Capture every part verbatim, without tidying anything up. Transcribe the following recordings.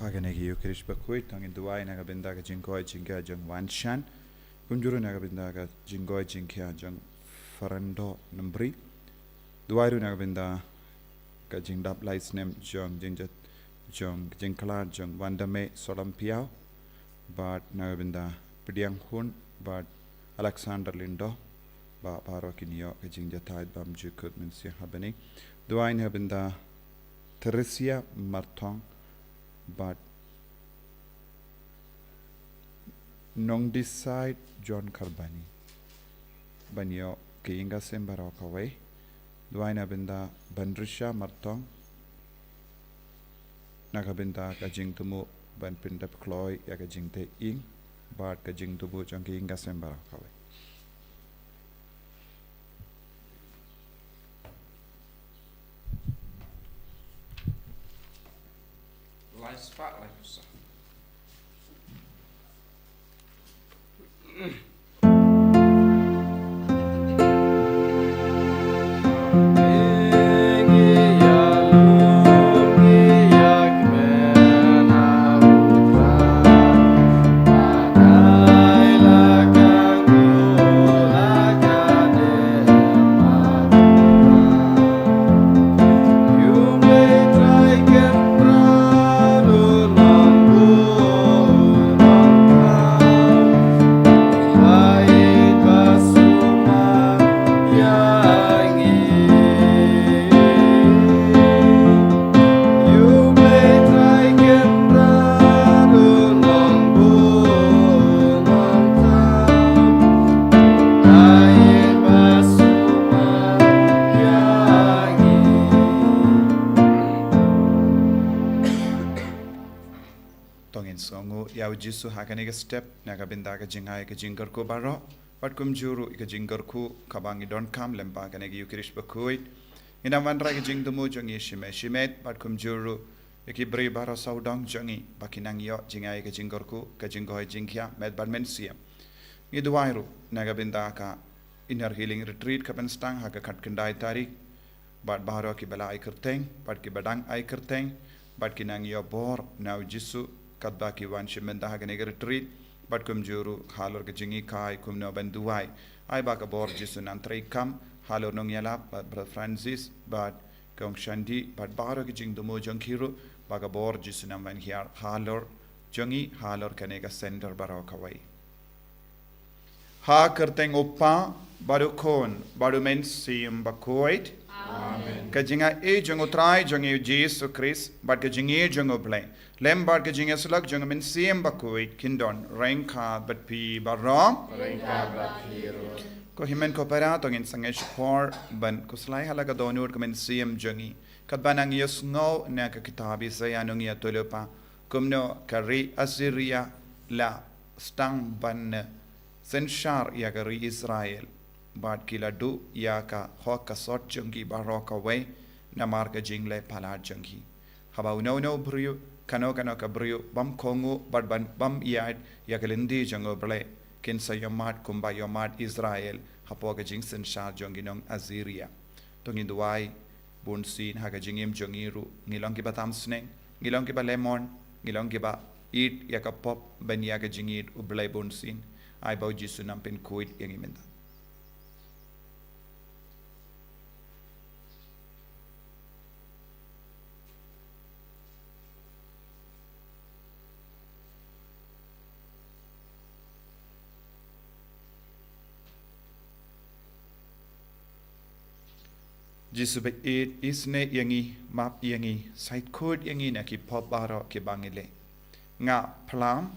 Ha kane ka Eucharist bakhuid, to ngin duwai na ka bynta ka jingkoit jingkhiah jong Wanshan. Kumjuh ruh na ka bynta ka jingkoit jingkhiah jong Farando Nambri. Duwai ruh na ka bynta ka jingdap lai snem jong jingjat jong jingkhlad jong Wandame Solampiaw. Bad na ka bynta Pdiang Hun bad Alexander Lindo. Ba baroh kin ïoh ka jingjahthait bymjukut mynsiem ha bneng. Duwai na ka bynta Theresia Marthong bad Nongdisait John Karbani. Ban ïoh ka ïing ka sem baroh kawei. Duwai na bynta Banrisha Marthong. Na ka bynta ka jingthmu ban pyndep kloi ïa ka jingteh ïing bad ka jingthmu jong ka ïing ka sem baroh kawei. Lai spah lai pusa. To ngin sngewnguh ïa u Jisu ha kane ka step, na ka bynta ka jingai ka jingkyrkhu baroh, bad kumjuh ruh ïa ka jingkyrkhu kaba ngi donkam lyngba kane ka Eucharist bakhuid. Ngin ym wanrah ka jingthmu jong ngi shimet shimet, bad kumjuh ruh ïa ki briew baroh sawdong jong ngi, ba kin nang ïoh jingai ka jingkyrkhu, ka jingkoit jingkhiah met bad mynsiem. Ngi duwai ruh na ka bynta ka Inner Healing Retreat ka ban sdang ha ka khatkhyndai tarik, bad baroh kiba la ai kyrteng, bad kiba dang ai kyrteng, bad ki nang ïoh bor na u Jisu katba ki wan shim bynta ha kane ka retreat, bad kumjuh ruh halor ka jinghikai kumno ban duwai. Ai ba ka bor Jisu un nang treikam halor nongïalap, bad Brother Francis, bad Kong Shandi, bad baroh ki jingthmu jong ki ruh, ba ka bor Jisu un nang ban hiar halor jong ngi, halor kane ka center baroh kawei. Ha ka kyrteng u Kpa, bad u Khun, bad u Mynsiem Bakhuid. Amen. Ka jingaiei jong u Trai jong ngi u Jisu Khrist, bad ka jingïeit jong u Blei, lem bad ka jingïasyllok jong u Mynsiem Bakhuid, kin don ryngkat bad phi baroh. Ryngkat bad phi ruh. Ko hynmen ko para, to ngin sangeh shipor ban khuslai ha la ka dohnud ka mynsiem jong ngi, katba nang ïohsngew na ka kitab Isaïah nongïathuhlypa kumno ka ri Assyria la sdang ban synshar ïa ka ri Israel, bad ki la duh ïa ka hok ka sot jong ki baroh kawei namar ka jingleh palat jong ki. Haba uno uno u briew, kano kano ka briew bym kohnguh bad bym, bym ïaid ïa ka lynti jong u Blei, kin sa ïohmad kumba ïohmad Israel hapoh ka jingsynshar jong ki nong Assyria. To ngin duwai bunsien ha ka jingim jong ngi ruh, ngi long kiba tam sneng, ngi long kiba lehmon, ngi long kiba ïeit ïa ka pop ban ïa ka jingïeit u Blei bunsien. Ai ba u Jisu un nang pynkhuid ïa ngi mynta. Jisu baieit, isynei ïa ngi, map ïa ngi, shait khuid ïa ngi na ki pop baroh kiba ngi leh. Nga phlang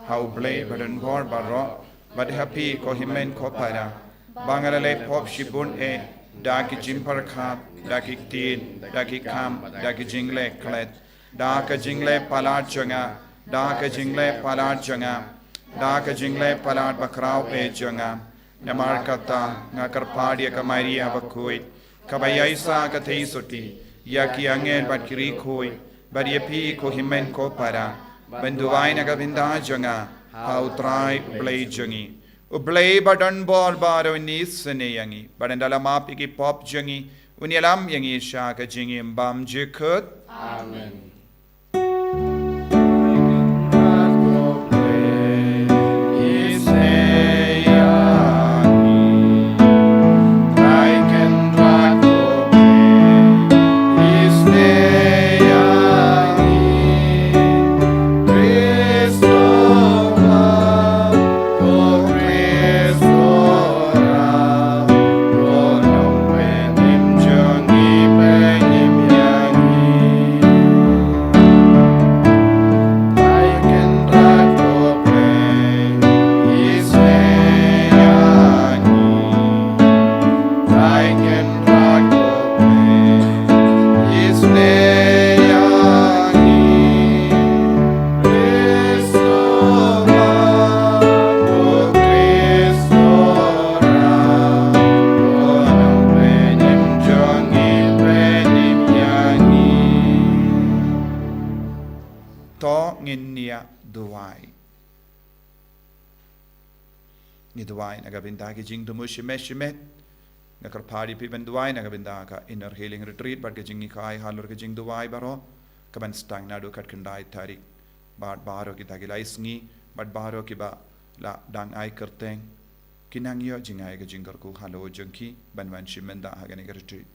ha u Blei badonbor baroh, bad ha phi ko hynmen ko para, ba nga la leh pop shibun eh, da ki jingpyrkhat, da ki ktien, da ki kam, da ki jingleh klet, da ka jingleh palat jong nga, da ka jingleh palat jong nga, da ka jingleh palat bakhraw eh jong nga. Namar kata nga kyrpad ïa ka Maria bakhuid, kaba ïaishah ka theisotti, ïa ki angel bad ki riewkhuid, bad ïa phi ko hynmen ko para, ban duwai na ka bynta jong nga ha u Trai u Blei jong ngi. U Blei badonbor baroh un isynei ïa ngi, bad un da la map ïa ki pop jong ngi, un ïalam ïa ngi sha ka jingim bymjukut. Amen. Ngi duwai na ka bynta ki jingthmu shimet shimet. Nga kyrpad ïa phi ban duwai na ka bynta ka Inner Healing Retreat bad ka jingïakhun halor ka jingduwai baroh, ka ban sdang naduh khatkhyndai tarik. Bad baroh kita ki lai sngi, bad baroh kiba la dang ai kyrteng, ki nang ïoh jngai ka jingkyrkhu halor jong ki ban wan shim bynta ha kane ka retreat.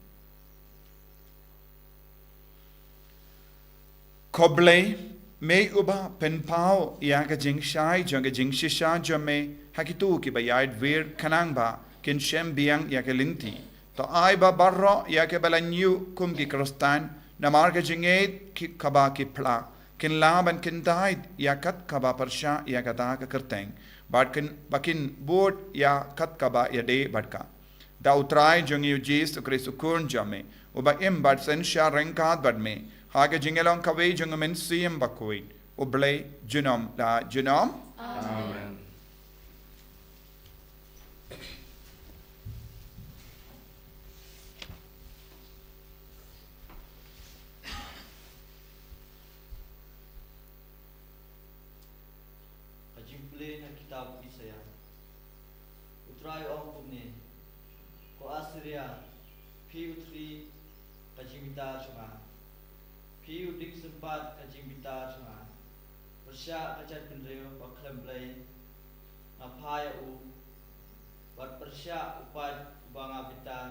Khublei, me uba pynpaw ïa ka jingshai jong ka jingshisha jong me ha kito kiba ïaid wir, khnang ba kin shem biang ïa ka lynti. To ai ba baroh ïa kiba la ñiew kum ki Khristan, namar ka jingngeit ki kaba ki phla, kin lah ban kyntait ïa kat kaba pyrshah ïa kata ka kyrteng, bad kin, ba kin bud ïa kat kaba ïadei bad ka. Da U Trai jong ngi U Jisu Khrist U Khun jong me, uba im bad synshar ryngkat bad me ha ka jingïalong kawei jong U Mynsiem Bakhuid, U Blei junom la junom. Amen. Ka jingpule na kitab Isaïah. U Trai u ong kumne: Ko Assyria, phi u thri ka jingbitar jong nga, phi u dieng sympat ka jingbitar jong nga. Pyrshah ka jaitbynriew ba khlem Blei, nga phah ïa u, bad pyrshah u paid uba nga bitar,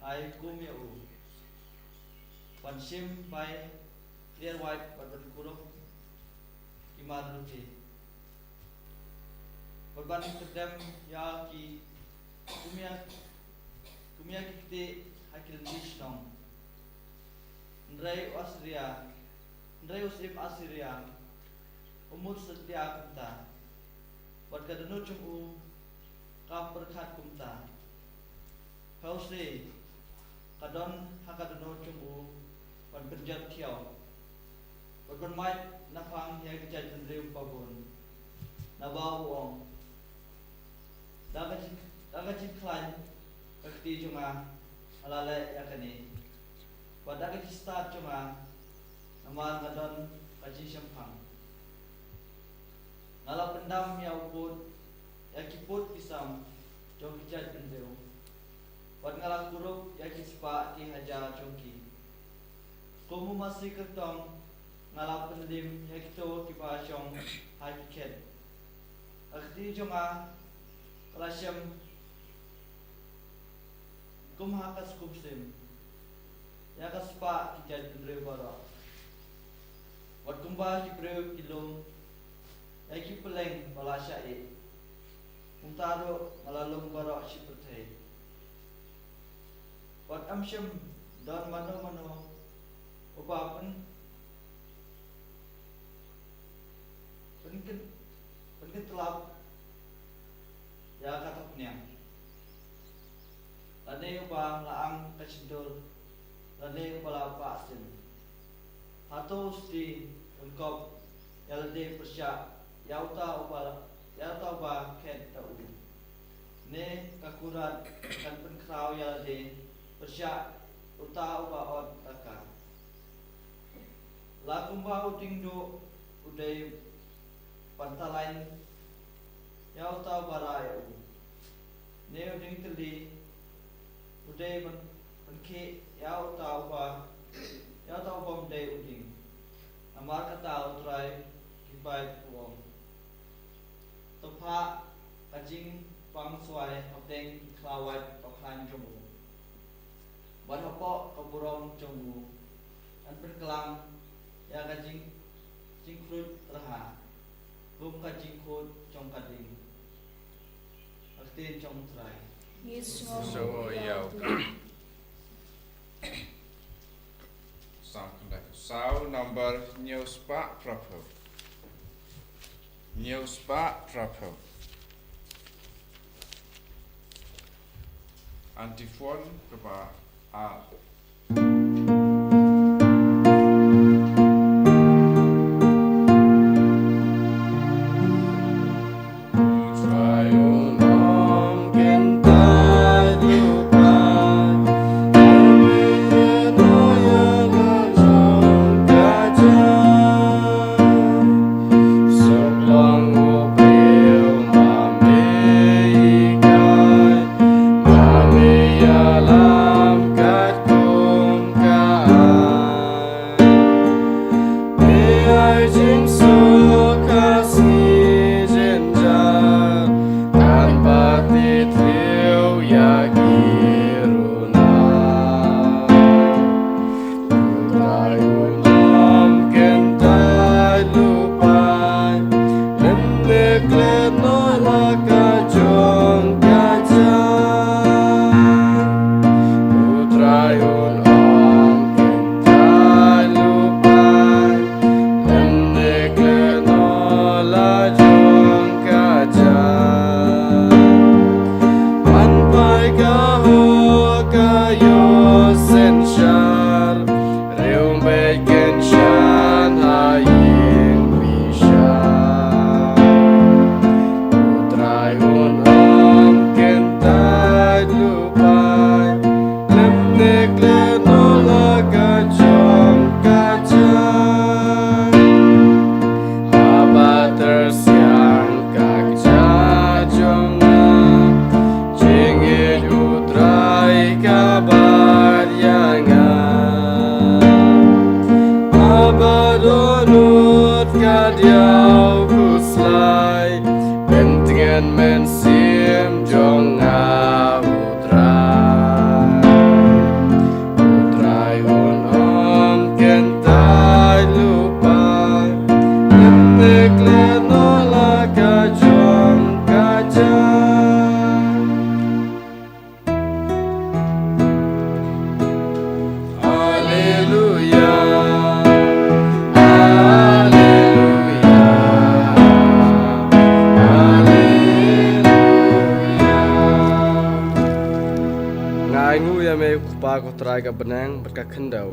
nga hukum ïa u. Ban shim bai kliar wait bad ban kurup ki mar lute, bad ban kyrdem ïa ki kum ïa, kum ïa ki ktieh ha ki lynti shnong. Hynrei u Assyria, hynrei u syiem Assyria u mut satia kumta, bad ka dohnud jong u ka pyrkhat kumta. Hooid, ka don ha ka dohnud jong u ban pynjot thiaw, bad ban mait naphang ïa ki jaitbynriew babun. Naba u ong: Da ka jing, da ka jingkhlaiñ ka kti jong nga nga la leh ïa kane, bad da ka jingstad jong nga, namar nga don ka jingshemphang. Nga la pyndam ïa u pud, ïa ki pud ki sam jong ki jaitbynriew, bad nga la kurup ïa ki spah ki hajar jong ki. Kum u masi kyrtong nga la pynlim ïa kito kiba shong ha ki khet. Ka kti jong nga ka la shem kum ha ka skum sim ïa ka spah ki jaitbynriew baroh. Wat kumba ki briew ki lum ïa ki pylleng ba la shah ïeh, kumta ruh nga la lum baroh shi pyrthei. Wat ym shym don mano mano uba pyn, pynkyt, pynkytlap ïa ka thok niang, lane uba la ang ka shyntur, lane uba la pah sin. Hato u sdi un kop ïa lade pyrshah ïa uta uba, ïa uta uba khet da u? Ne ka kurat kan pynkhraw ïa lade pyrshah uta uba ot da ka? La kumba u dieng duh u dei ban talain ïa uta uba rah ïa u, ne u dieng tylli u dei ban, ban khih ïa uta uba, ïa uta ubym dei u dieng. Namar kata U Trai ki paid u ong: To phah ka jingpang swai hapdeng ki khlawait bakhlaiñ jong u, bad hapoh ka burom jong u yn pynklam ïa ka jing, jingkhluit rha kum ka jingkhluit jong ka dieng. Ka ktien jong U Trai. Ngi sngewnguh ïa u. Saw khyndai, saw number hynñiew spah phra phew. Hynñiew spah phra phew. Antiphon kaba ar. Ainguh ïa me ko Kpa ko Trai ka bneng bad ka khyndew.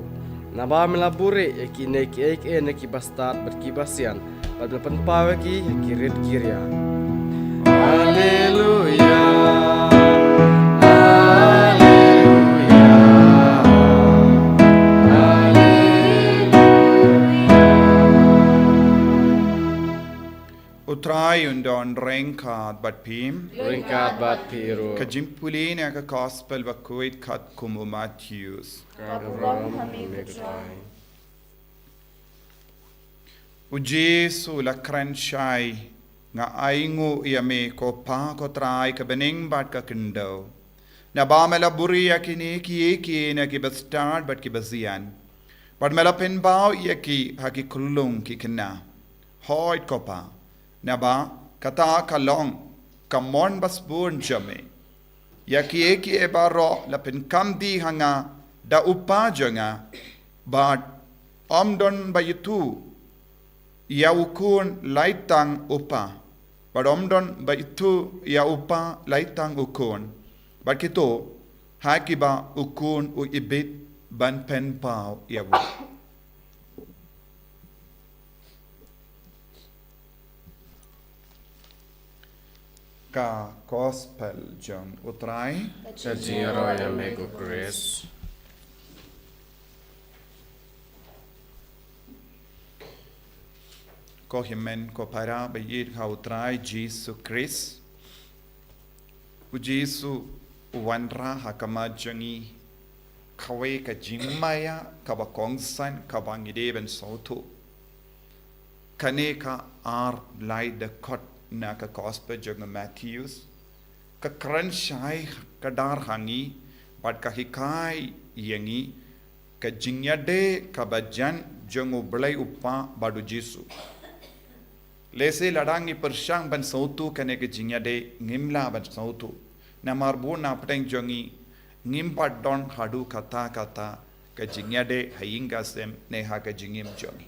Naba me la buhrieh ïa kine kiei kiei na ki bastad bad ki basian, bad me la pynpaw ïa ki ha ki rit ki ria. Haleluya. Haleluya. Haleluya. U Trai un don ryngkat bad phi. Ryngkat bad phi ruh. Ka jingpule na ka Gospel bakhuid katkum u Mathaios. Ka burom ha me ko Trai. U Jisu u la kren shai, nga ainguh ïa me ko Kpa ko Trai ka bneng bad ka khyndew. Naba me la buhrieh ïa kine kiei kiei na ki bastad bad ki basian, bad me la pynpaw ïa ki ha ki khyllung ki khynnah. Hooid ko Kpa, naba kata ka long ka mon ba sbun jong me. Ïa kiei kiei baroh la pynkam die ha nga da u Kpa jong nga, bad ym don ba ithuh ïa u Khun lait tang u Kpa, bad ym don ba ithuh ïa u Kpa lait tang u Khun, bad kito ha kiba u Khun u ibit ban pynpaw ïa u. Ka Gospel jong u Trai. Ka jingïaroh ïa me ko Khrist. Ko hynmen ko para ba ïeit ha u Trai Jisu Khrist. U Jisu u wanrah ha khmat jong ngi kawei ka jingmaïa kaba kongsan kaba ngi dei ban sngewthuh. Kane ka ar lai dkhot na ka Gospel jong u Mathaios ka kren shai kdar ha ngi bad ka hikai ïa ngi ka jingïadei kaba jan jong u Blei u Kpa bad u Jisu. Lehse lada ngi pyrshang ban sngewthuh kane ka jingïadei ngim lah ban sngewthuh. Namar bun na pdeng jong ngi ngim pat don haduh katta katta ka jingïadei ha ïing ka sem ne ha ka jingim jong ngi.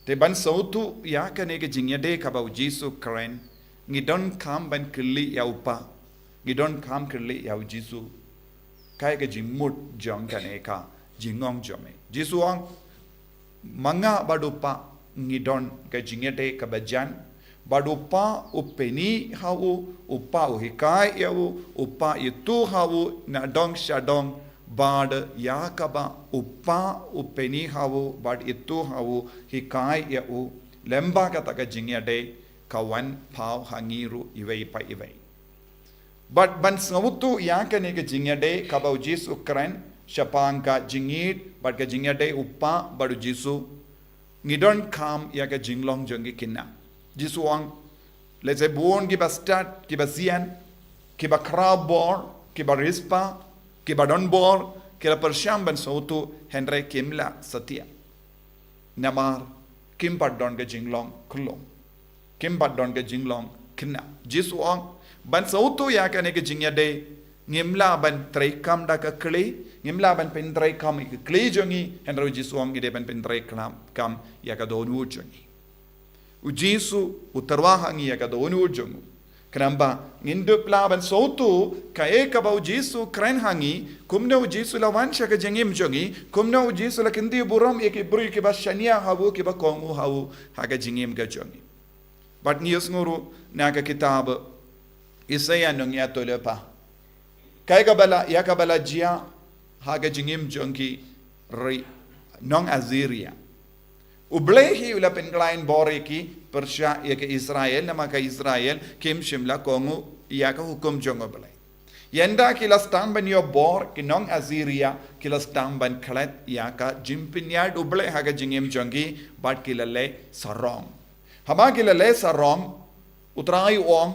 Te ban sngewthuh ïa kane ka jingïadei kaba u Jisu kren, ngi donkam ban kylli ïa u Kpa, ngi donkam kylli ïa u Jisu. Kaei ka jingmut jong kane ka jingong jong me? Jisu ong, ma nga bad u Kpa ngi don ka jingïadei kaba jan, bad u Kpa u pyni ha u, u Kpa u hikai ïa u, u Kpa ithuh ha u na dong sha dong, bad ïa kaba u Kpa u pyni ha u bad ithuh ha u, hikai ïa u, lem bad kata ka jingïadei ka wan paw ha ngi ruh iwei pa iwei. Bad ban sngewthuh ïa kane ka jingïadei kaba u Jisu u kren shaphang ka jingïeit bad ka jingïadei u Kpa bad u Jisu, ngi donkam ïa ka jinglong jong ki khynnah. Jisu ong, lehse bun kiba stad, kiba sian, kiba khraw bor, kiba riewspah, kiba don bor, ki la pyrshang ban sngewthuh hynrei kim lah satia. Namar kim pat don ka jinglong khyllung, kim pat don ka jinglong khynnah. Jisu ong, ban sngewthuh ïa kane ka jingïadei ngim lah ban treikam da ka kli, ngim lah ban pyntreikam ïa ka kli jong ngi, hynrei u Jisu ong ngi dei ban pyntreikam ïa ka dohnud jong ngi. U Jisu u tyrwa ha ngi ïa ka dohnud jong u. Khnang ba ngin dup lah ban sngewthuh kaei kaba u Jisu u kren ha ngi, kumno u Jisu u la wan sha ka jingim jong ngi, kumno u Jisu u la kyntiew burom ïa ki briew kiba shaniah ha u, kiba kohnguh ha u ha ka jingim ka jong ngi. Bad ngi ïohsngew ruh na ka kitab Isaïah nongïathuhlypa kaei kaba la, ïa kaba la jia ha ka jingim jong ki ri nong Assyria. U Blei hi u la pynkhlaiñ bor ïa ki pyrshah ïa ka Israel, namar ka Israel kim shym la kohnguh ïa ka hukum jong u Blei. Ynda ki la sdang ban ïoh bor, ki nong Assyria ki la sdang ban klet ïa ka jingpynïaid u Blei ha ka jingim jong ki, bad ki la leh sarong. Haba ki la leh sarong, u Trai u ong,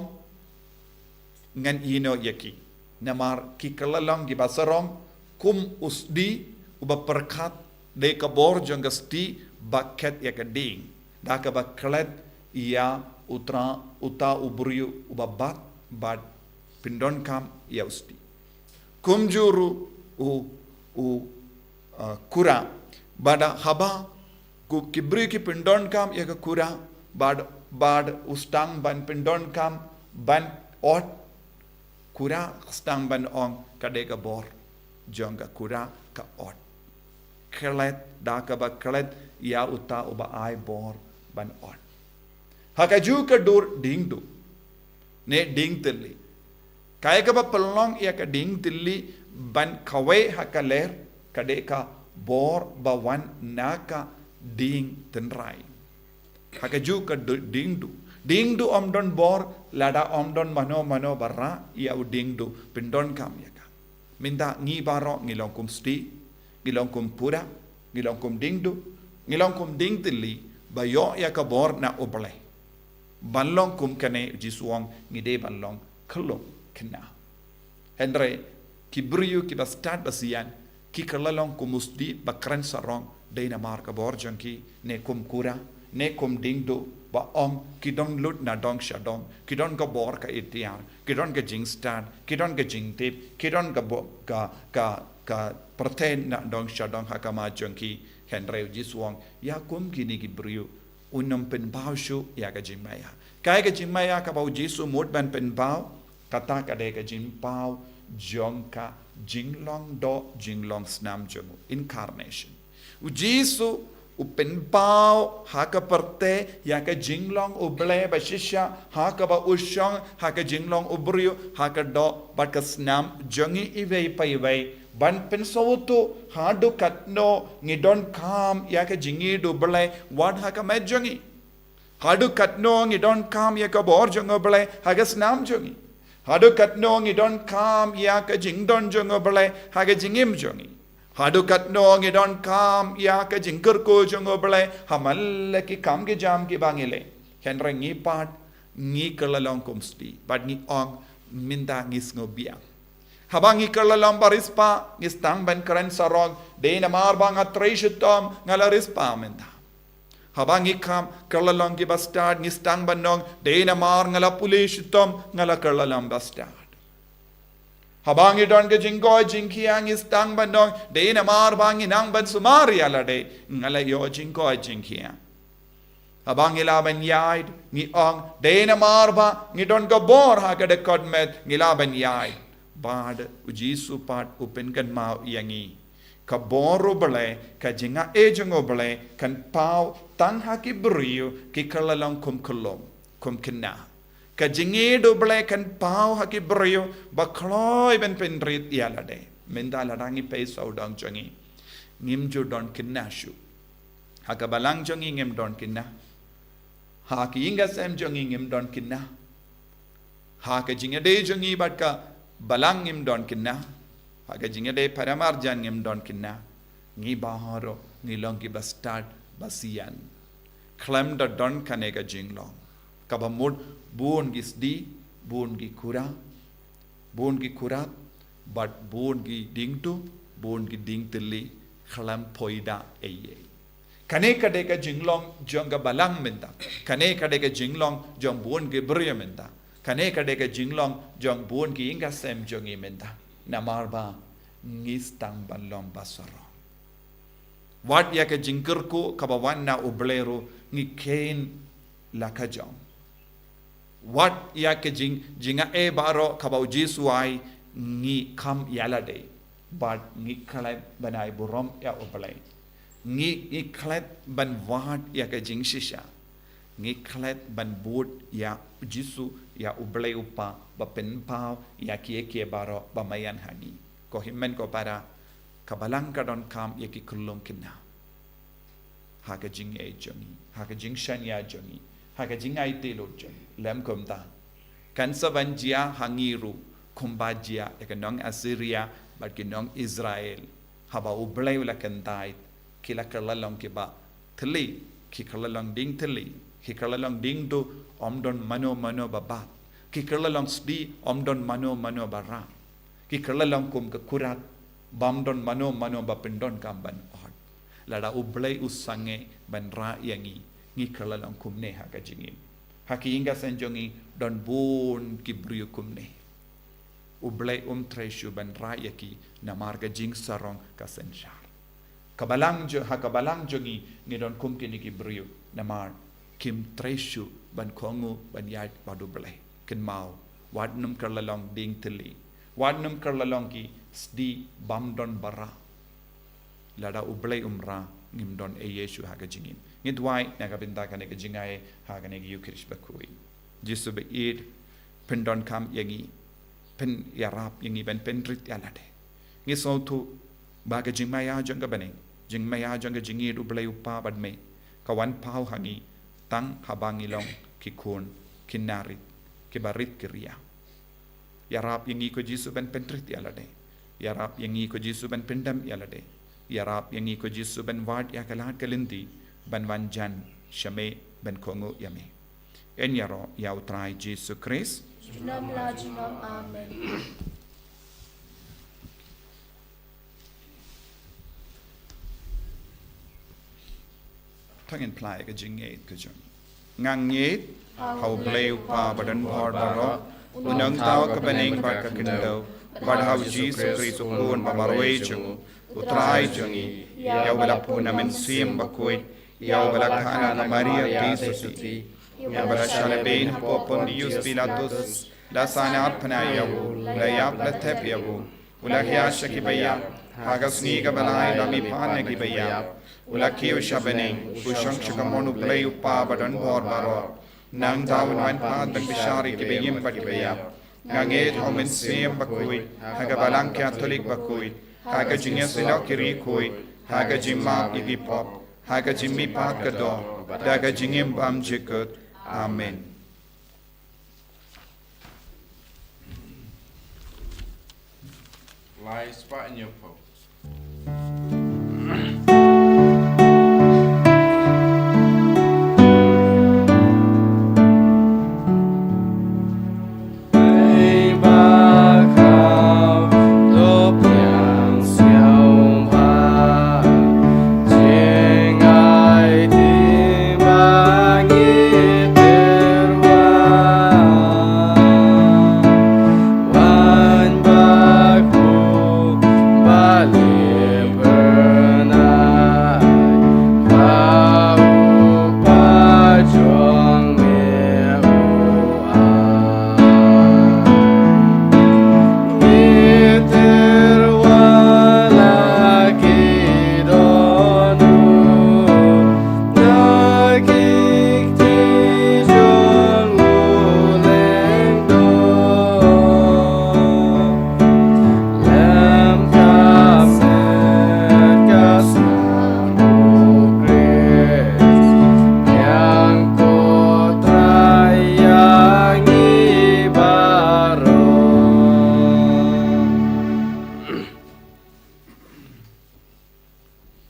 ngan ïehnoh ïa ki. Namar ki kylla long kiba sarong kum u sdieh uba pyrkhat da ka bor jong ka sdieh ba khet ïa ka dieng, da kaba klet ïa u Trai, uta u briew uba bat, bad pyndonkam ïa u sdieh. Kumjuh ruh u, u, uh, Kora. Bad haba ki briew ki pyndonkam ïa ka Kora, bad, bad u sdang ban pyndonkam ban ot Kura sdang ban ong ka dei ka bor jong ka kura ka ot. Klet da kaba klet ïa uta uba ai bor ban ot. Ha ka ju ka dur ding du ne ding tylli. Kaei kaba pynlong ïa ka ding tylli ban kawei ha ka ler ka dei ka bor ba wan na ka ding tynrai. Ha ka ju ka du- ding du. Ding du ym don bor lada ym don mano mano ba rah ïa u ding du pyndonkam ïa ka. Mynta ngi baroh ngi long kum sdi, ngi long kum kura, ngi long kum ding du, ngi long kum ding tylli ba ïoh ïa ka bor na U Blei. Ban long kum kane U Jisu u ong ngi dei ban long khyllung khynnah. Hynrei ki briew kiba stad ba sian ki kylla long kum u sdi ba kren sarong dei namar ka bor jong ki ne kum kura ne kum ding du ba ong ki dang lut na dong sha dong, ki don ka bor ka iktiar, ki don ka jingstad, ki don ka jingtip, ki don ka bo- ka ka ka pyrthei na dong sha dong ha khmat jong ki. Hynrei U Jisu u ong ïa kum kine ki briew un ym pynpaw shuh ïa ka jingmaïa. Kaei ka jingmaïa kaba U Jisu u mut ban pynpaw? Kata ka dei ka jingpaw jong ka jinglong doh jinglong snam jong u, incarnation. U Jisu u pynpaw ha ka pyrthei ïa ka jinglong U Blei ba shisha ha kaba u shong ha ka jinglong u briew ha ka doh bad ka snam jong ngi iwei pa iwei. Ban pynsngewthuh haduh katno ngi donkam ïa ka jingïeit U Blei wat ha ka met jong ngi. Haduh katno ngi donkam ïa ka bor jong U Blei ha ka snam jong ngi. Haduh katno ngi donkam ïa ka jingdon jong U Blei ha ka jingim jong ngi. Haduh katno ngi donkam ïa ka jingkyrkhu jong U Blei ha man la ki kam ki jam kiba ngi leh. Hynrei ngi pat ngi kylla long kum sdi bad ngi ong mynta ngi sngewbiang. Haba ngi kylla long ba riewspah ngi sdang ban kren sarong dei namar ba nga trei shitom nga la riewspah mynta. Haba ngi kam kylla long kiba stad ngi sdang ban ong dei namar nga la pule shitom nga la kylla long ba stad. Haba ngi don ka jingkoit jingkhiah ngi sdang ban ong dei namar ba ngi nang ban sumar ïa lade nga la ïoh jingkoit jingkhiah. Haba ngi lah ban ïaid ngi ong dei namar ba ngi don ka bor ha ka dkhot met ngi lah ban ïaid. Bad U Jisu pat u pynkynmaw ïa ngi ka bor U Blei ka jingaiei jong U Blei kan paw tang ha ki briew ki kylla long kum khyllung kum khynnah. Ka jingïeit U Blei kan paw ha ki briew ba kloi ban pynrit ïa lade. Mynta lada ngi peit sawdong jong ngi ngim ju don khynnah shuh. Ha ka balang jong ngi ngim don khynnah. Ha ki ïing ki sem jong ngi ngim don khynnah. Ha ka jingïadei jong ngi bad ka balang ngim don khynnah. Ha ka jingïadei paramarjan ngim don khynnah. Ngi baroh ngi long kiba stad ba sian. Khlem da don kane ka jinglong kaba mut bun ki sdi, bun ki kura, bun ki kura bad bun ki ding du, bun ki ding tylli khlem poi da ei ei. Kane ka dei ka jinglong jong ka balang mynta. Kane ka dei ka jinglong jong bun ki briew mynta. Kane ka dei ka jinglong jong bun ki ïing ki sem jong ngi mynta. Namar ba ngi sdang ban long ba sarong. Wat ïa ka jingkyrkhu kaba wan na U Blei ruh ngi kheiñ la ka jong. Wat ïa ka jing jingaiei baroh kaba U Jisu u ai ngi kham ïa lade. Bad ngi klet ban ai burom ïa U Blei. Ngi ngi klet ban wad ïa ka jingshisha. Ngi klet ban bud ïa U Jisu ïa U Blei U Kpa ba pynpaw ïa kiei kiei baroh ba maïan ha ngi. Ko hynmen ko para ka balang ka donkam ïa ki khyllung khynnah. Ha ka jingïeit jong ngi, ha ka jingshaniah jong ngi, ha ka jingaiti lut jong ngi. Lem kumta kan sa ban jia ha ngi ruh kumba jia ïa ka nong Assyria bad ki nong Israel. Haba U Blei u la kyntait ki la kylla long kiba thylli, ki kylla long ding thylli, ki kylla long ding du, ym don mano mano ba bat. Ki kylla long sdi, ym don mano mano ba rah. Ki kylla long kum ka kurat bym don mano mano ba pyndonkam ban ot. Lada U Blei u sangeh ban rah ïa ngi, ngi kylla long kumne ha ka jingim. Ha ki ïing ki sem jong ngi don bun ki briew kumne. U Blei um trei shuh ban rah ïa ki namar ka jingsarong ka synshar. Ka balang jong, ha ka balang jong ngi ngi don kum kine ki briew namar kim trei shuh ban kohnguh ban ïaid bad U Blei. Kynmaw Wat nym kyrlong dieng tylli. Wat nym kyrlong ki sdi bam don bara. Lada U Blei um ra, ngim don ei ei shuh ha ka jingim. Ngi duwai na ka bynta kane ka jingai ha kane ka Ïukharist bakhuid. Jisu ba ïeit, pyndonkam ïa ngi, pynïarap ïa ngi ban pynrit ïa lade. Ngi sngewthuh ba ka jingmaïa jong ka bneng, jingmaïa jong ka jingïeit U Blei U Kpa bad Me, ka wan paw ha ngi tang haba ngi long ki khun ki narit, kiba rit ki ria. Ïarap ïa ngi ko Jisu ban pynrit ïa lade. Ïarap ïa ngi ko Jisu ban pyndem ïa lade. Ïarap ïa ngi ko Jisu ban wad ïa ka lad ka lynti ban wan jan sha Me ban kohnguh ïa Me. Yn ïaroh ïa U Trai Jisu Khrist. Junom la junom. Amen. To ngin phla ïa ka jingngeit ka jong ngi. Nga ngeit ha U Blei U Kpa badonbor baroh, U Nongthaw ka bneng bad ka khyndew, bad ha U Jisu Khrist U Khun ba marwei jong U, U Trai jong ngi, ïa uba la pun na Mynsiem Bakhuid, ïa uba la kha na ka Maria Theisotti, ïa uba la shah lehbeiñ hapoh Pontius Pilatus, la sahnarphna ïa u, la ïap la thep ïa u, u la hiar sha kiba ïap, ha ka sngi kaba lai u la mihpat na kiba ïap, u la kiew sha bneng, u shong sha kamon U Blei U Kpa badonbor baroh. Nangta un wan pat ban bishar ïa kiba im bad kiba ïap. Nga ngeit ha U Mynsiem Bakhuid, ha ka Balang Katholik bakhuid, ha ka jingïasyllok ki riewkhuid, ha ka jingmap ïa ki pop, ha ka jingmihpat ka doh, da ka jingim bymjukut. Amen. Lai spah hynñiewphew.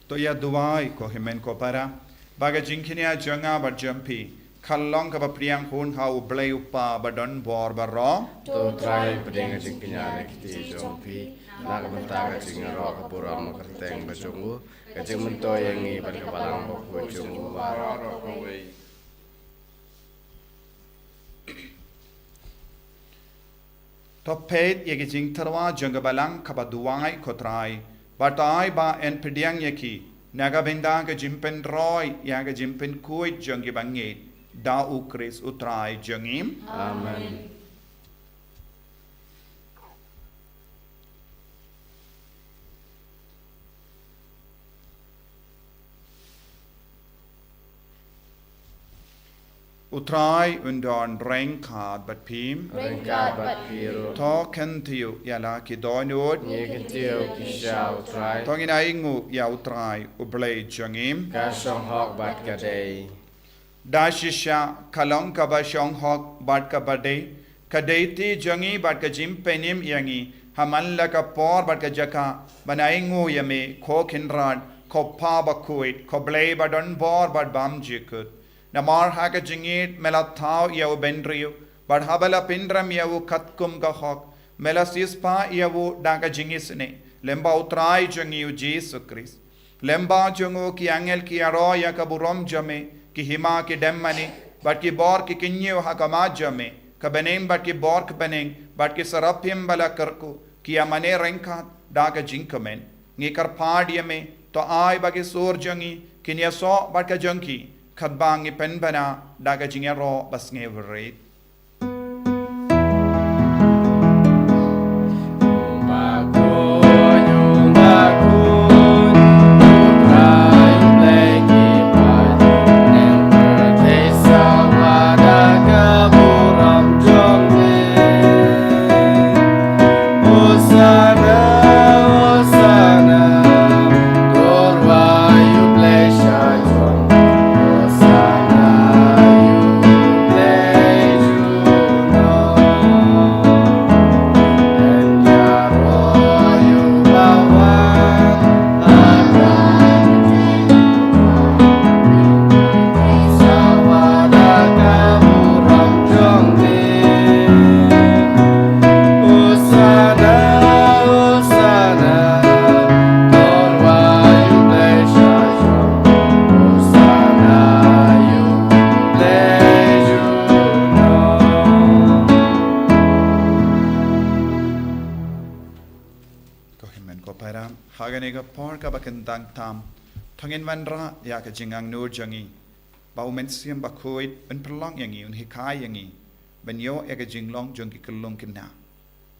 To ïa duwai ko hynmen ko para, ba ka jingkñia jong nga bad jong phi kan long kaba pdiang hun ha U Blei U Kpa badonbor baroh. To Trai, pdiang ka jingkñia na ki kti jong phi, na ka bynta ka jingïaroh ka burom kyrteng ka jong u, ka jingmyntoi ïa ngi bad ka Balang Bakhuid jong u baroh kawei. To peit ïa ki jingtyrwa jong ka Balang kaba duwai ko Trai, bad to ai ba yn pdiang ïa ki na ka bynta ka jingpynroi ïa ka jingpynkhuid jong kiba ngeit, da U Khrist U Trai jong ngi. Amen. U Trai un don ryngkat bad phi. Ryngkat bad phi ruh. To kyntiew ïa la ki dohnud. Ngi kyntiew ki sha U Trai. To ngin ainguh ïa U Trai U Blei jong ngi. Ka shong hok bad ka dei. Da shisha ka long kaba shong hok bad kaba dei, ka dei kti jong ngi bad ka jingpynim ïa ngi ha man la ka por bad ka jaka ban ainguh ïa me, ko Kynrad, ko Pa Bakhuid, ko Blei badonbor bad bymjukut. Namar ha ka jingïeit me la thaw ïa u bynriew, bad haba la pynrem ïa u katkum ka hok, me la siewspah ïa u da ka jingisynei lyngba U Trai jong ngi U Jisu Khrist. Lyngba jong u ki angel ki ïaroh ïa ka burom jong me, ki hima ki dem mane bad ki bor ki kyñiew ha khmat jong me, ka bneng bad ki bor ka bneng bad ki seraphim ba la kyrkhu ki ïa mane ryngkat da ka jingkmen. Ngi kyrpad ïa me, to ai ba ki sur jong ngi kin ïasoh bad ka jong ki, katba ngi pynbna da ka jingïaroh basngewrit. Ko para, ha kane ka por kaba kyntang tam, to ngin wanrah ïa ka jingangnud jong ngi ba U Mynsiem Bakhuid un pynlong ïa ngi, un hikai ïa ngi ban ïoh ïa ka jinglong jong ki khyllung khynnah,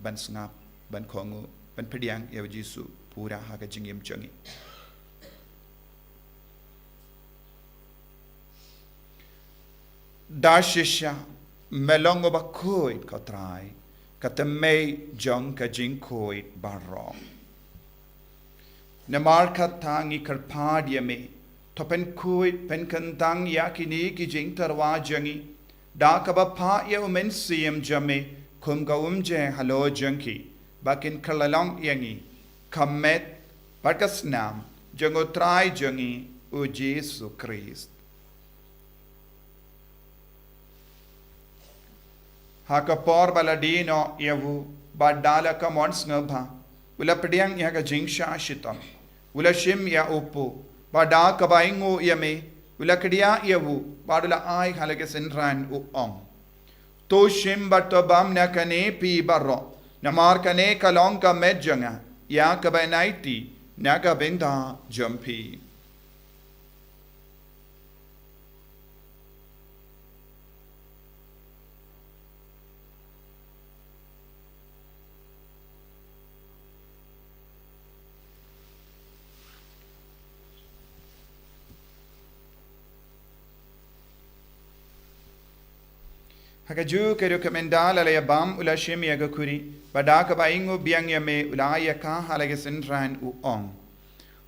ban sngap, ban kohnguh, ban pdiang ïa U Jisu pura ha ka jingim jong ngi. Da shisha me long uba khuid, ko Trai, ka tymmen jong ka jingkhuid baroh. Namar kata ngi kyrpad ïa me, to pynkhuid, pynkyntang ïa kine ki jingtyrwa jong ngi da kaba phah ïa U Mynsiem jong me kum ka umjer halor jong ki, ba kin kylla long ïa ngi ka met bad ka snam jong U Trai jong ngi U Jisu Khrist. Ha ka por ba la die noh ïa u, bad da la ka mon sngewbha, u la pdiang ïa ka jingshah shitom, u la shim ïa u pud, bad da kaba ainguh ïa me, u la kdiah ïa u, bad u la ai ha la ki synran, u ong: To shim bad to bam na kane phi baroh, namar kane ka long ka met jong nga, ïa kaba yn aiti na ka bynta jong phi. Ha kajuh ka rukom, ynda la ïa bam, u la shim ïa ka khuri, bad da kaba ainguh biang ïa me, u la ai ïa ka ha la ki synran, u ong: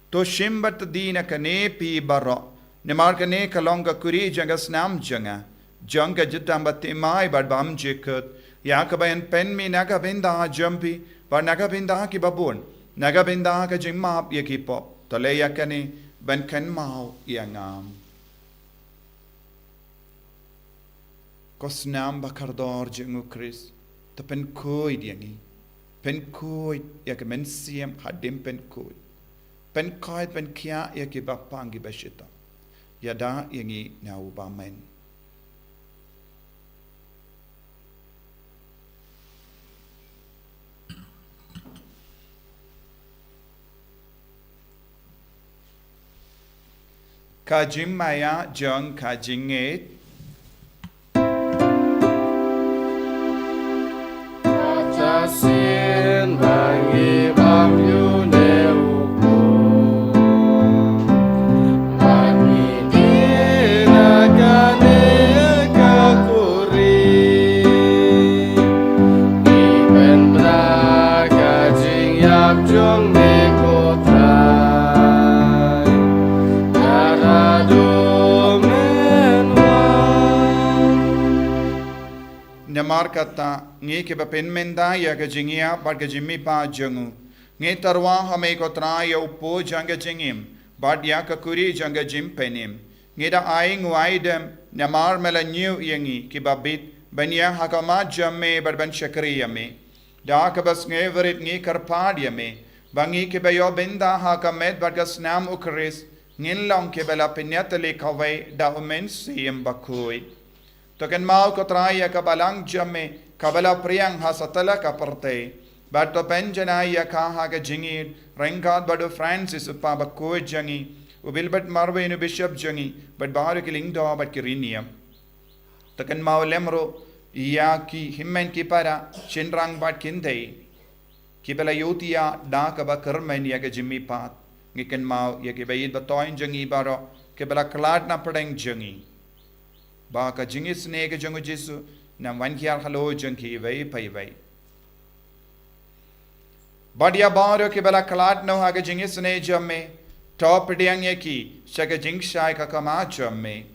To shim bad to die na kane phi baroh, namar kane ka long ka khuri jong ka snam jong nga, jong ka jingtbit bad thymmai bad bymjukut, ïa kaba yn pynmih na ka bynta jong phi bad na ka bynta ki babun, na ka bynta ka jingmap ïa ki pop. To leh ïa kane ban kynmaw ïa nga. Ko snam bakordor jong U Khrist, to pynkhuid ïa ngi. Pynkhuid ïa ka mynsiem hadien pynkhuid. Pynkhuid, pynkhiah ïa ki bapang ki bashitom. Ïada ïa ngi na u bymman. Ka jingmaïa jong ka jingngeit. Ka shisien ba ngi bam ïa une u khun, ba ngi die na kane ka khuri, ngi pynbna ka jingïap jong me, ko Trai. Namar kata, ngi kiba pynmynta ïa ka jingïap bad ka jingmihpat jong u, ngi tyrwa ha me, ko Trai, ïa u pud jong ka jingim bad ïa ka khuri jong ka jingpynim. Ngi da ai nguh ai dem namar me la ñiew ïa ngi kiba bit ban ïeng ha khmat jong me bad ban shakri ïa me. Da kaba sngewrit ngi kyrpad ïa me ba ngi kiba ïoh bynta ha ka met bad ka snam U Khrist ngin long kiba la pynïatylli kawei da U Mynsiem Bakhuid. To kynmaw, ko Trai, ïa ka balang jong me kaba la phriang ha satlak ka pyrthei, bad to pynjanai ïa ka ha ka jingïeit ryngkat bad u Francis u Papa bakhuid jong ngi, u Wilbert Marwei u Bishop jong ngi, bad baroh ki lyngdoh bad ki riewniam. To kynmaw lem ruh ïa ki hynmen ki para, shynrang bad kynthei, kiba la ïohthiah da kaba kyrmen ïa ka jingmihpat. Ngi kynmaw ïa kiba ïeit ba thoiñ jong ngi baroh, kiba la khlad na pdeng jong ngi, ba ka jingisynei ka jong U Jisu un wan hiar halor jong kiwei pa iwei. Bad ïa baroh kiba la khlad noh ha ka jingisynei jong me, to pdiang ïa ki sha ka jingshai ka khmat jong me.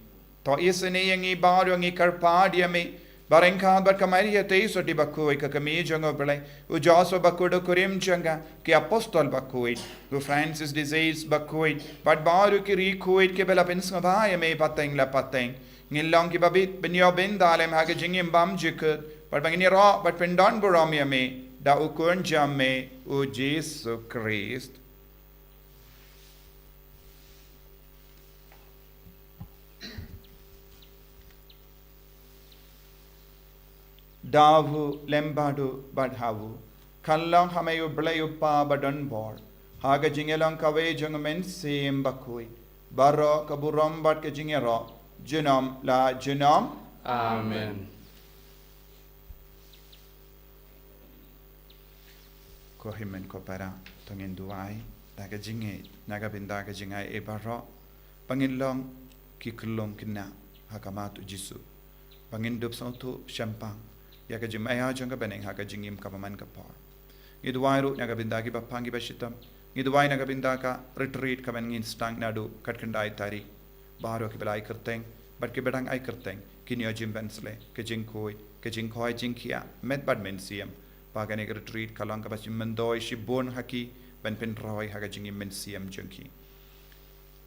To isynei ïa ngi baroh, ngi kyrpad ïa me, ba ryngkat bad ka Maria Theisotti bakhuid, ka kmie jong U Blei, u Joseph bakhuid u kurim jong ka, ki apostol bakhuid, u Francis de Sales bakhuid, bad baroh ki riewkhuid kiba la pynsngewbha ïa me pateng la pateng, ngin long kiba bit ban ïoh bynta lem ha ka jingim bymjukut, bad ba ngin ïaroh bad pyndonburom ïa me da u Khun jong me, U Jisu Khrist. Da u lem bad u bad ha u, Kan long ha me U Blei U Kpa ba don bor, ha ka jingïalong kawei jong U Mynsiem Bakhuid, baroh ka burom bad ka jingïaroh, junom la junom. Amen. Ko hynmen ko para, to ngin duwai da ka jingngeit na ka bynta ka jingai ei baroh, ba ngin long ki khyllung khynnah ha khmat U Jisu, ba ngin dup sngewthuh shemphang ïa ka jingmaïa jong ka bneng ha ka jingim kaba man ka por. Ngi duwai ruh na ka bynta kiba pang kiba shitom. Ngi duwai na ka bynta ka retreat kaban ngin sdang naduh ka khatkhyndai tarik. Baroh kiba la ai kyrteng bad kiba dang ai kyrteng, kin ïoh jingpynsleh, ka jingkhuid, ka jingkhwai jingkhiah met bad mynsiem, ba kane ka retreat ka long kaba shim myntoi shibun ha ki, ban pynroi ha ka jingim mynsiem jong ki.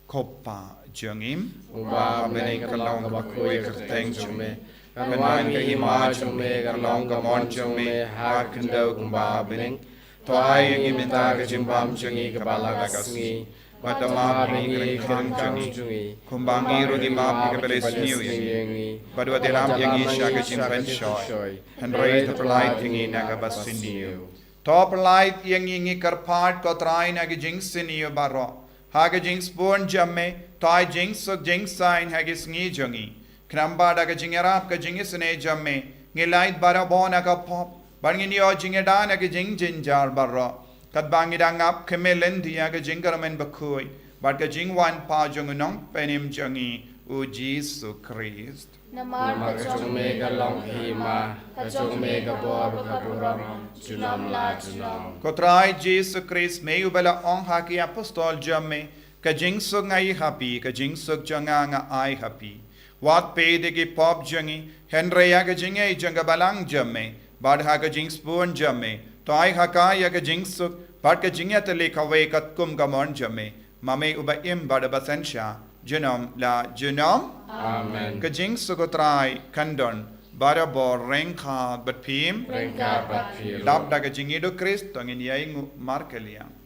Ko Pa jong ngi uba ha bneng, ka long kaba khuid ka kyrteng jong me. Kan wan ka hima jong me, kan long ka mon jong me ha ka khyndew kumba ha bneng. To ai ïa ngi mynta ka jingbam jong ngi kaba la ka sngi. Bad to map ïa ngi ka ryngkang jong ngi, kumba ngi ruh ngi map ïa kiba la sniew ïa ngi. Bad wat ïalam ïa ngi sha ka jingpynshoi, hynrei to pyllait ïa ngi na kaba sniew. To pyllait ïa ngi, ngi kyrpad ko Trai, na ka jingsniew baroh, ha ka jingsbun jong me. To ai jingsuk jingsaiñ ha ki sngi jong ngi. Khnang ba da ka jingïarap ka jingisynei jong me, ngin lait barabor na ka pop, bad ngin ïoh jingïada na ka jingjynjar baroh, katba ngi dang ap khmih lynti ïa ka jingkyrmen bakhuid bad ka jingwan pat jong U Nongpynim jong ngi, U Jisu Khrist. Namar ka jong me ka long ka hima, ka jong me ka bor bad ka burom, junom la junom. Ko Trai Jisu Khrist, me uba la ong ha ki apostol jong me, ka jingsuk nga ai ha phi, ka jingsuk jong nga nga ai ha phi. Wat peit ïa ki pop jong ngi, hynrei ïa ka jingngeit jong ka balang jong me. Bad ha ka jingsbun jong me, to ai ha ka ïa ka jingsuk bad ka jingïatylli kawei katkum ka mon jong me, ma me uba im bad uba synshar, junom la junom. Amen. Ka jingsuk U Trai kan don barabor ryngkat bad phi. Ryngkat bad phi ruh. Dap da ka jingïeit U Khrist to ngin ïai nguh markylliang.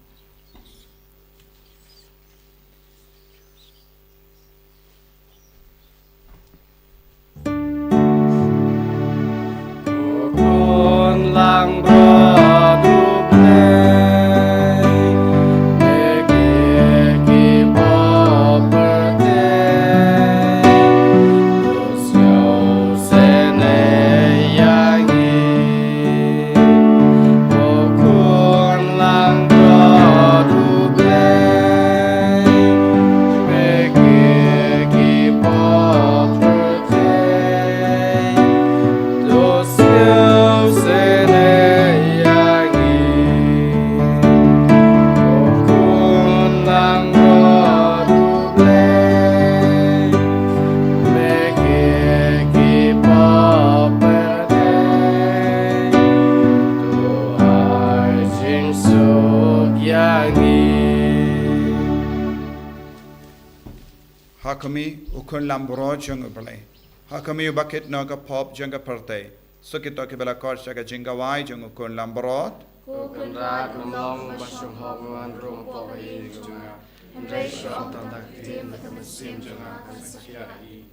Ha khmih, U Khun Langbrot jong U Blei. Ha khmih, uba kit noh ka pop jong ka pyrthei. Suk ïa kito kiba la khot sha ka jingkhawai jong U Khun Langbrot. Ko Kynrad, ngam long ba shong hok, ngan rung hapoh ka ïing jong nga, hynrei shu ong tang da ka ktien bad ka mynsiem jong nga kan sa khia hi.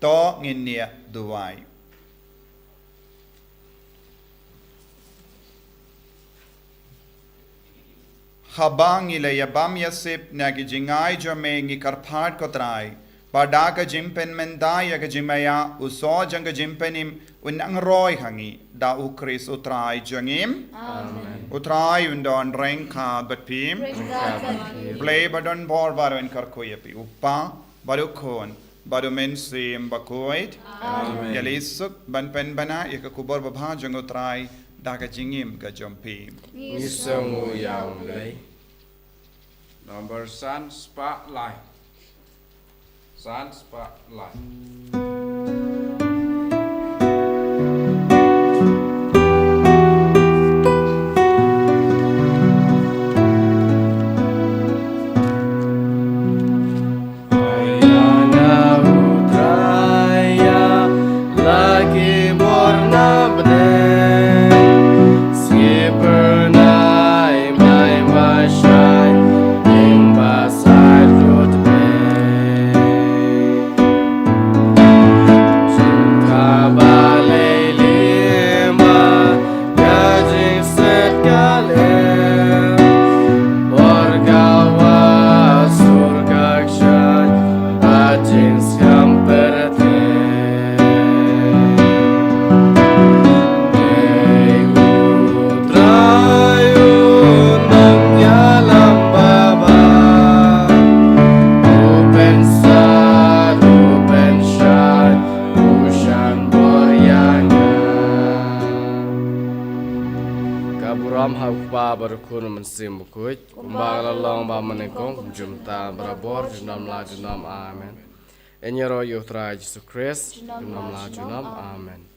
To ngin ïa duwai. Haba ngi la ïa bam ïa sip na ki jingai jong me, ngi kyrpad ko Trai ba da ka jingpynmynta ïa ka jingmaïa, u soh jong ka jingpynim un nang roi ha ngi, da U Khrist U Trai jong ngi. Amen. U Trai un don ryngkat bad phi. Ryngkat bad phi. Blei ba don bor baroh un kyrkhu ïa phi, U Kpa bad U Khun bad U Mynsiem Bakhuid. Amen. Ïa leit suk ban pynbna ïa ka khubor babha jong U Trai da ka jingim ka jong phi. Ngi sngewnguh ïa U Blei. Number san spah lai. San spah lai. Ka burom ha U Kpa bad U Khun bad U Mynsiem Bakhuid, kumba ka la long ba mynnyngkong, kumjuh mynta, barabor, junom la junom. Amen. Ïaroh ïa U Trai Jisu Khrist, junom la junom. Amen.